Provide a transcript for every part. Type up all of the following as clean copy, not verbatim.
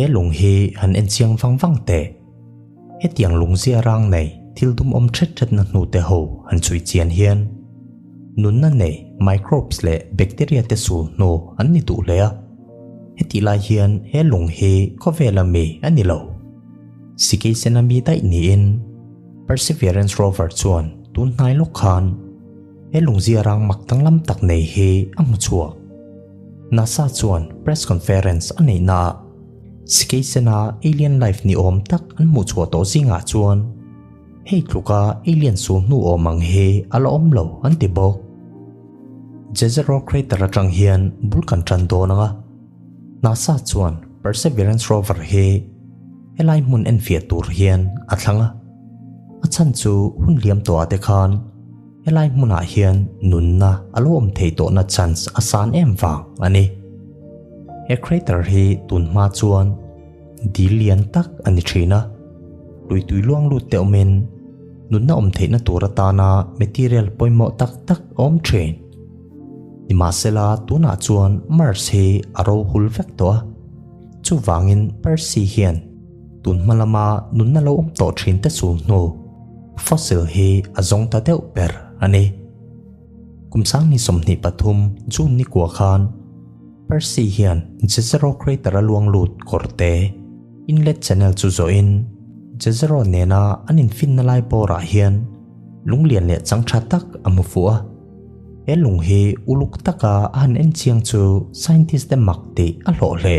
He lung hi han en chiang vang vang teh. Hetiang lung zia rang nei thil dum awm thet thet na hnu te ho han chhui chian hian nunna nei microbes leh bacteria te sul hnu an ni duh hle a. Hetih lai hian he lung hi khawvela mi a ni lo. Sikei-sena mi daih niin Perseverance rover chuan tun hnai lawk khan he lung zia rang mak danglam tak nei hi a hmu chhuak. NASA chuan press conference a neih naah Sikeisena alien life ni awm tak an hmuh chhuah tawh zingah chuan hei tluka alien sul hnu awm ang hi a la awm lo an ti bawk. Jezero crater atang hian bul kan tan dawn ang a, NASA chuan Perseverance rover hi helai hmun enfiah tur hian a thlang a, a chhan chu hun liam tawhah te khan Helai hmunah hian nunna a lo awm thei tawhna chance a san em vang a ni. He crater hi tun hma chuan dil lian tak a ni thin a, lui tui luang lut te awmin nunna awm theihna tur atana material pawimawh tak tak a awm thin. Nimahsela tunah chuan Mars hi a ro hul vek tawh a, chuvangin Percy hian tun hma lama nunna lo awm tawh thin te sul hnu, Fossil hi a zawng ta deuh ber a ni. Kum sangni 23 June ni kua khan Percy hian Jezero Crater a luang lut kawrte inlet channel chu zawhin Jezero nena an infinna lai bawrah hian lung lian leh chang tha tak a hmu fuh a. He lung hi uluk taka a han en chiang chu scientist te mak tih a hlawh hle.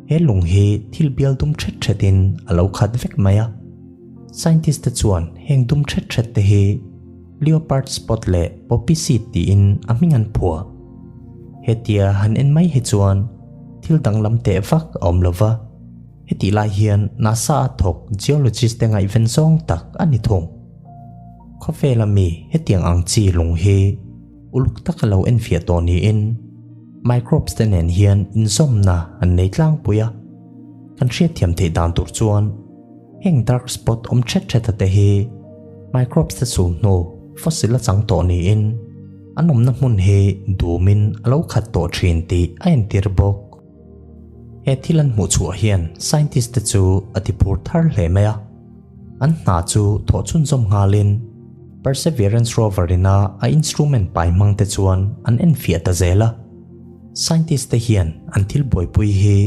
He lung hi thil bial dum thet thetin a lo khat vek mai a. Scientist te chuan heng dum thet thet te hi leopard spot leh poppy seed tiin a hming an phuah. Hetia han en mai hi chuan thil danglam teh vak a awm lo va, hetih lai hian NASA a thawk geologist te ngaihven zawng tak a ni thung. Khawvela mi hetiang ang chi lung hi uluk taka lo enfiah tawh niin microbes te nen hian inzawmna an nei tlangpui a, kan hriatthiam theih dan tur chuan Heng dark spot awm thet thet a te hi microbes te sul hnu fossil a chang tawh niin an awmna hmun hi dumin a lo khat tawh thin tih a entir bawk. He thil an hmuh chhuah hian scientist te chu a ti phur thar hle mai a, an hna chu thawh chhunzawm nghalin Perseverance rover ina a instrument pai hmang te chuan an enfiah ta zel a. Scientist te hian an thil buaipui hi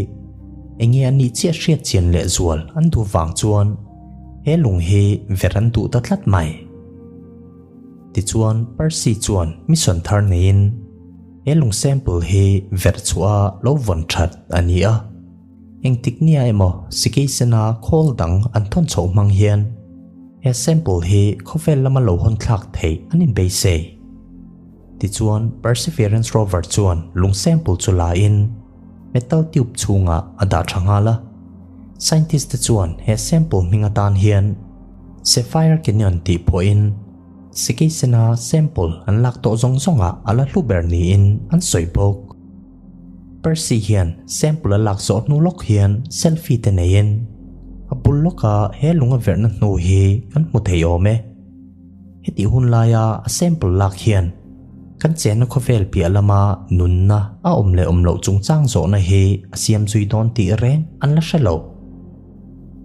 enge a nih chiah hriat chian leh zual an duh vang chuan he lung hi ver an duh ta tlat mai. Tichuan Percy chuan mission thar neiin he lung sample hi ver chhuah a lo vawn that a ni a. Engtik nia emaw Sikeisena khawl dang an thawn chhoh hmang hian he sample hi khawvel lama lo hawn thlak theih an inbeisei. Tichuan, Perseverance rover chuan lung sample chu la in metal tube chhungah a dah tha nghal a. Scientist te chuan he sample hming atan hian Sapphire Canyon tih pawhin Sikeisena sample an lak tawh zawng zawngah a la hlu ber niin an sawi bawk. Percy hian sample a lak zawh hnu lawk hian selfie te neiin a bul lawka he lung a verhna hnu hi kan hmu thei awm e. Hetih hun laia a sample lak hian kan chenna khawvel piah lama nunna a awm leh awm loh chungchang zawhna hi a siam zui dawn tih reng an la hre lo.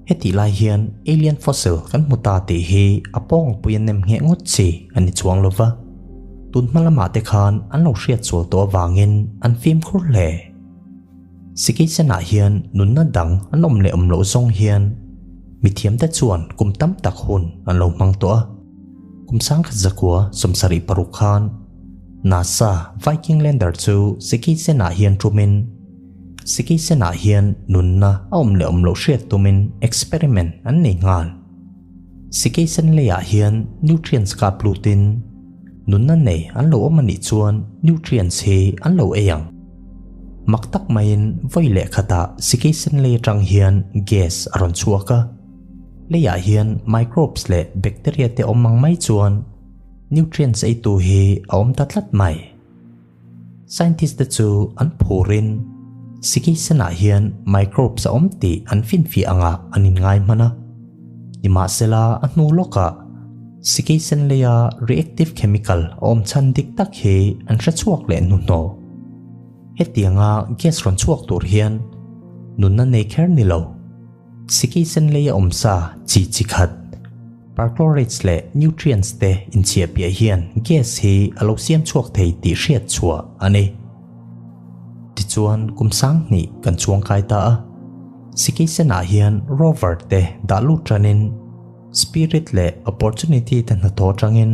Hetih lai hian alien fossil kan hmu ta tih hi a pawngpui a nem ngheh ngawt chi a ni chuang lo va, tun hma lamah te khan an lo hriat sual tawh avangin an fimkhur hle. Sikeisenah hian nunna dang an awm leh awm loh zawng hian mithiamte chuan kum tam tak hun an lo hmang tawh a. Kum 1976 khan NASA Viking Lander chu Sikeisenah hian tumin Sikeisenah hian nunna a awm leh awm loh hriat tumin experiment an nei nghal. Sikeisen leiah hian nutrients kap lutin nunna nei an lo awm a nih chuan nutrients hi an lo ei ang. Mak tak maiin vawi leh khatah Sikeisen lei atang hian gas a rawn chhuak a. Leiah hian microbes leh bacteria te awm ang mai chuan nutrients eitu hi a awm ta tlat mai. Scientist te chu an phurin Sikeisen-ah hian microbes a awm tih an finfiah angah an inngai hman a. Nimahsela a hnu lawkah Sikeisen leia reactive chemical a awm chhan dik tak hi an hre chhuak leh hnuhnawh. Hetianga gas rawn chhuak tur hian. Nunna nei kher ni lo. Sikei sen leia awm sa chi chi khat, perchlorates leh nutrients te inchhiah piah hian gas hi a lo siam chhuak thei tih hriat chhuah a ni. Tichuan kum 2000 kan chuang kai ta a. Sikei senah hian rover te dah lut tanin Spirit leh Opportunity te hnathawh atangin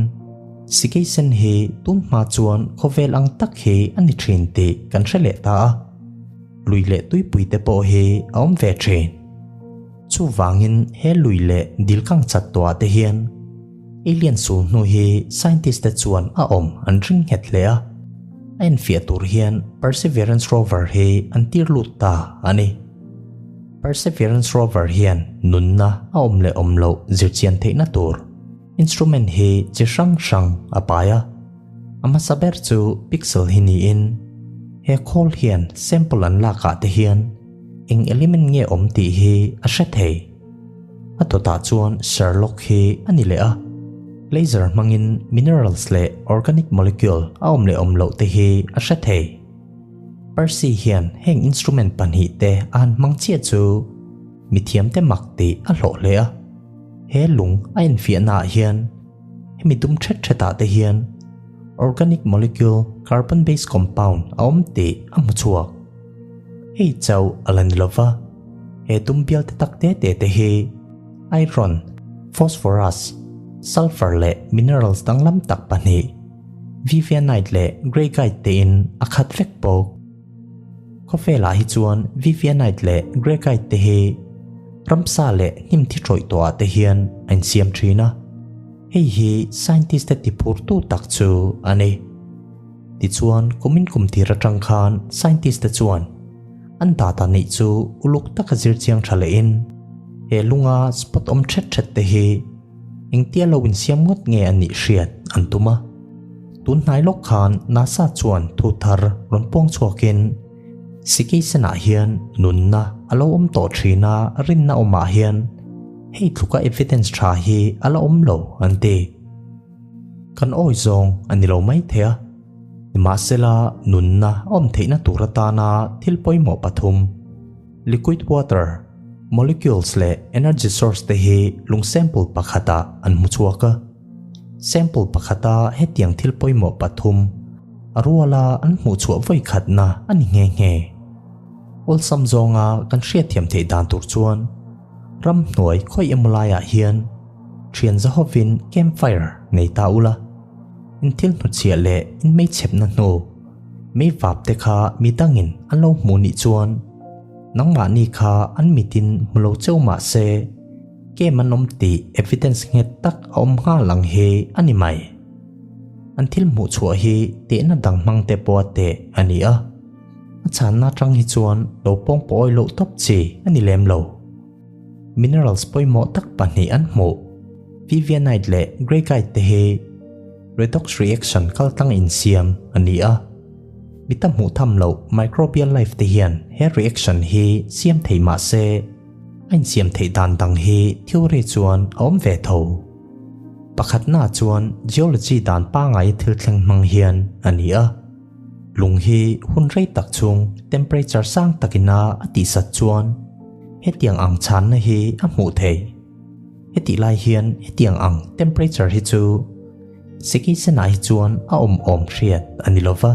Sikei sen hi tun hma chuan khawvel ang tak hi a ni thin tih kan hre leh ta a. Lui leh tuipui te pawh hi a awm ve thin. Chuvangin he lui leh dil kang chat tawhah te hian alien sul hnu hi scientist te chuan a awm an ring nghet hle a. A enfiah tur hian Perseverance rover hi an tir lut ta a ni. Perseverance rover hian nunna a awm leh awm loh zirchian theihna tur instrument hi chi hrang hrang a pai a. A hmasa ber chu pixel hi niin he khawl hian sample an lakah te hian eng element nge awm tih hi a hre thei. A dawtah chuan Sherlock hi a ni leh a, laser hmangin minerals leh organic molecule a awm leh awm loh te hi a hre thei. Percy hian heng instrument pahnihte a han hmang chiah chu mithiamte mak tih a hlawh hle a. He lung a enfiahnaah hian hemi dum thet thetah te hian organic molecule carbon based compound a awm tih a hmu chhuak. Hei chauh a la ni lova, he dum bial te tak te te te hi iron, phosphorus, sulphur leh minerals danglam tak pahnih Vivianite leh Greigite tein a khat vek bawk. Khawvelah hi chuan Vivianite leh Greigite te hi ramsa leh hnim thi tawih tawhah te hian a insiam thin a, hei hi scientist te tiphurtu tak chu a ni. Tichuan, kumin kum tir atang khan scientist te chuan an data neih chu uluk taka zir chiang tha lehin he lunga spot awm thet thet te hi Engtia lo insiam ngawt nge a nih hriat an tum a. Tun hnai lawk khan NASA chuan thu thar rawn puang chhuakin Sikei senah hian nunna a lo awm tawh thin a, rinna awmah hian hei tluka evidence tha hi a la awm lo an ti. Kan awi zawng a ni lo mai thei a, nimahsela nunna a awm theihna tur atana thil pawimawh pathum, Liquid water, molecules leh energy source te hi lung sample pakhatah an hmu chhuak a. Sample pakhata hetiang thil pawimawh pathum a ruala an hmuh chhuah vawi khatna a ni nghe nghe. Awlsam zawnga kan hriatthiam theih dan tur chuan ramhnuai khawi emaw laiah hian thian zahovin campfire nei ta ula, in thil hnuchhiah leh in meichhepna hnu, Mei vap te kha mi dangin an lo hmuh nih chuan nangmahni kha an mitin hmu lo cheu mah se kem an awm tih evidence nghet tak a awm nghal ang hi a ni mai. An thil hmuh chhuah hi tehna dang hmang te pawha teh a ni a, a chhanna atang hi chuan lo pawng pawh awih loh tawp chi a ni lem lo. Minerals pawimawh tak pahnih an hmuh, Vivianite leh Greigite te hi redox reaction kaltlang insiam a ni a. Mi ta hmuh tham loh microbial life te hian he reaction hi siam thei mah se, a insiam theih dan dang hi theory chuan a awm ve tho. Pakhatna chuan geology dan pangngai thil thleng hmang hian a ni a. Lung hi hun rei tak chhung temperature sang takina a tihsat chuan hetiang ang chhanna hi a hmuh theih. Hetih lai hian hetiang ang temperature hi chu Sikei senah hi chuan a awm awm hriat a ni lova.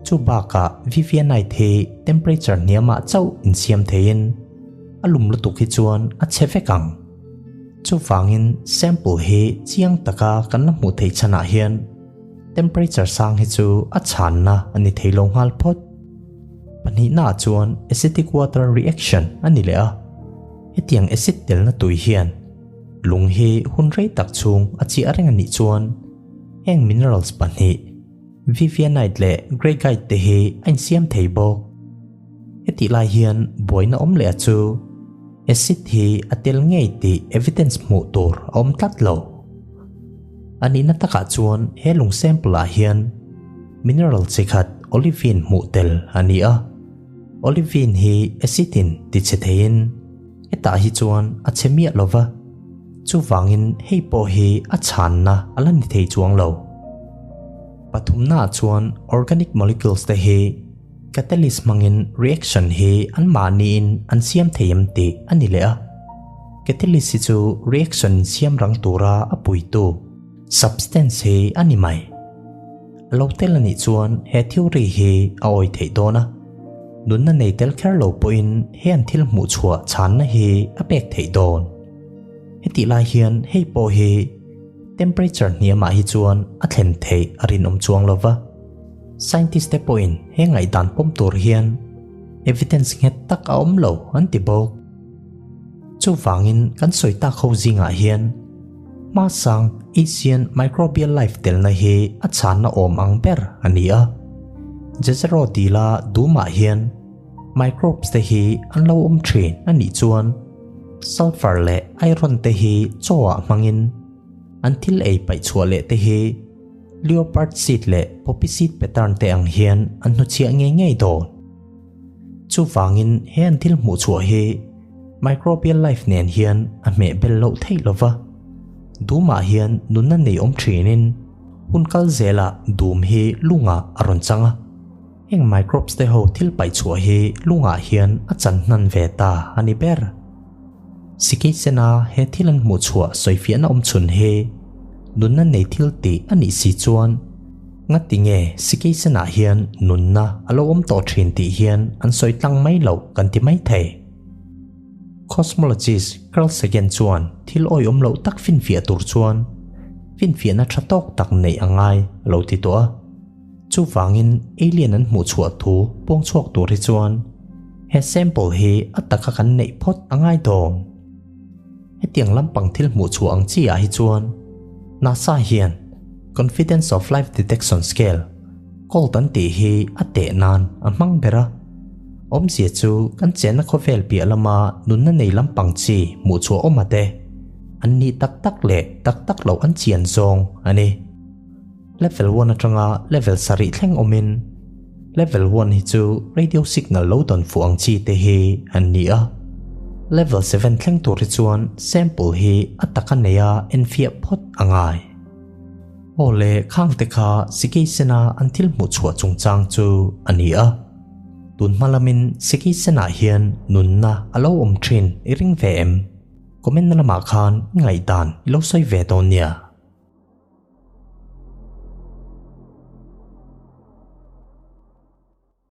Chu bakah Vivianite hi temperature hniamah chauh insiam theiin a lum lutuk hi chuan a chhe vek ang. Chuvangin sample hi chiang taka kan la hmuh theih chhanah hian temperature sang hi chu a chhanna a ni thei lo nghal phawt. Pahnihnaah chuan acidic water reaction a ni leh a. Hetiang acid telna tui hian lung hi hun rei tak chhung a chiah reng a nih chuan heng minerals pahnih Vivianite leh Greigite te hi a insiam thei bawk. Hetih lai hian buaina awm leh a chu acid hi a tel ngei tih evidence hmuh tur a awm tlat lo. A nihna takah chuan he lung sample ah hian mineral chi khat olivine hmuh tel a ni a. Olivine hi acid in ti chhe theiin hetah hi chuan a chhe miah lo va, chuvangin hei pawh hi a chhanna a la ni thei chuang lo. Pathumnaah chuan organic molecules te hi. Catalyst hmangin reaction hi anmahniin an siam thei em tih a ni leh a. Catalyst hi chu reaction siam rang tura a puitu substance hi a ni mai. A lo tel a nih chuan he theory hi a awi theih dawn a. Nunna nei tel kher lo pawhin he an thil hmuh chhuah chhanna hi a pek theih dawn. Hetih lai hian hei pawh hi temperature hniamah hi chuan a thlen theih a rinawm chuang lo va. Scientist te pawhin he ngaihdan pawm tur hian evidence nghet tak a awm lo an ti bawk. Chuvangin kan sawi tak ho zingah hian hmasang Asian microbial life telna hi a chhanna awm ang ber a ni a. Jezero dila dumah hian microbes te hi an lo awm thin a nih chuan sulfur leh iron te hi chaw ah hmangin an thil ei paih chhuah leh te hi Leopard seed leh poppy seed pattern te ang hian an hnuchhiah ngei ngei dawn. Chuvangin he an thil hmuh chhuah hi microbial life nen hian a hmeh bel loh theih lova, dumah hian nunna nei awm thinin hun kal zelah dum hi lungah a rawn chang a, heng microbes te ho thil paih chhuah hi lungah hian a chan hnan ve ta a ni ber. Sikei-sena he thil an hmuh chhuah sawifiahna awm chhun hi nunna nei thil tih a nih si chuan ngati nge Sikei-senah hian nunna a lo awm tawh thin tih hian an sawi tlang mai loh kan ti mai thei. Cosmologist Carl Sagan chuan thil awihawm loh tak finfiah tur chuan finfiahna tha tawk tak neih a ngai a lo ti tawh a. Chuvangin alien an hmuh chhuah thu puang chhuak tur hi chuan he sample hi a taka kan neih phawt a ngai dawn. Hetiang lampang thil hmuh chhuah ang chi ah hi chuan NASA hian Confidence of Life Detection Scale, COLD an tih hi a teh nan a hmang ber a. Awmzia chu kan chenna khawvel piah lama nunna nei lampang chi hmuh chhuah awm a te an nih tak tak leh tak tak loh an chian zawng a ni. Level one atanga level sarih thleng awmin level one hi chu radio signal lo dawn fuh ang chi te hi an ni a. Level seven thleng tur hi chuan sample hi a taka neia enfiah phawt a ngai. Aw le khang te kha Sikei-sena an thil hmuh chhuah chungchang chu a ni a. Tun hma lamin Sikei-senah hian nunna a lo awm thin i ring ve em? Comment na lamah khan i ngaihdan i lo sawi ve dawn nia.